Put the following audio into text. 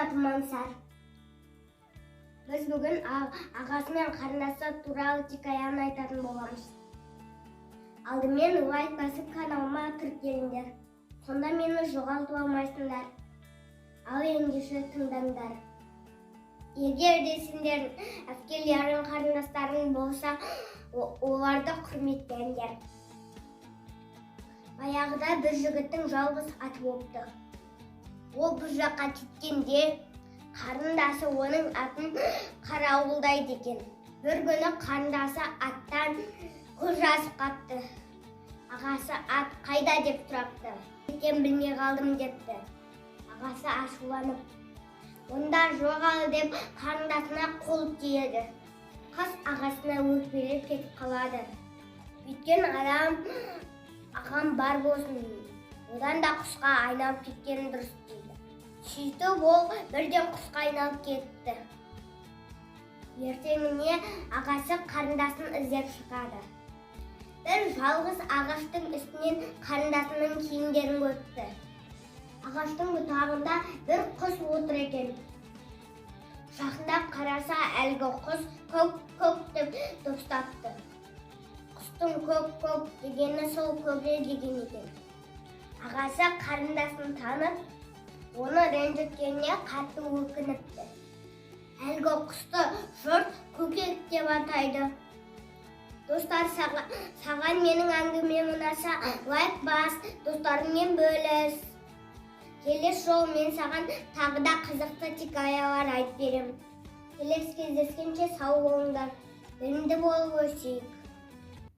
Атым Аңсар. Біз бүгін ағасы мен қарындасы туралы хикаяны айтатын боламыз. Алдымен лайк басып, каналыма тіркеліңдер. Сонда мені жоғалтып алмайсыңдар. Ал ендеше тыңдаңдар. Егер де сендердің әпкелерің, қарындастарың болса, оларды құрметтеңдер. Баяғыда бір жігіттің жалғыз аты болыпты. Ол бір жаққа кеткенде, қарындасы оның атын қарауылдайды екен. Бір күні қарындасы аттан көз жазып қапты. Ағасы «Ат қайда?» деп сұрапты. «Екен, білмей қалдым», – депті. Ағасы ашуланып, «Онда жоғал», – деп қарындасына қол тиеді. Қыз ағасына өкпелеп кетіп қалады. «Бүйткен адам ағам бар болсын, одан да құсқа айналып кеткен дұрыс», – дейді. Сөйтіп ол бірден құсқа айналып кетті. Ертеңіне ағасы қарындасын іздеп шығады. Бір жалғыз ағаштың үстінен қарындасының киімдерін көріпті. Ағаштың бұтағында бір құс отыр екен. Жақындап қараса, әлгі құс «Көк, көк» деп дыбыстапты. Құстың «Көк, көк» дегені сол көке деген екен. Ағасы қарындасын танып, оны ренжіткеніне қатты өкініпті. Әлгі құсты жұрт көкек деп атайды. Достар, саған менің әңгімем ұнаса, лайк бас, достарыңмен бөліс. Келесі жолы мен саған тағы да қызықты хикаялар айтып беремін. Келесі кездескенше сау болыңдар, білімді болып өсейік.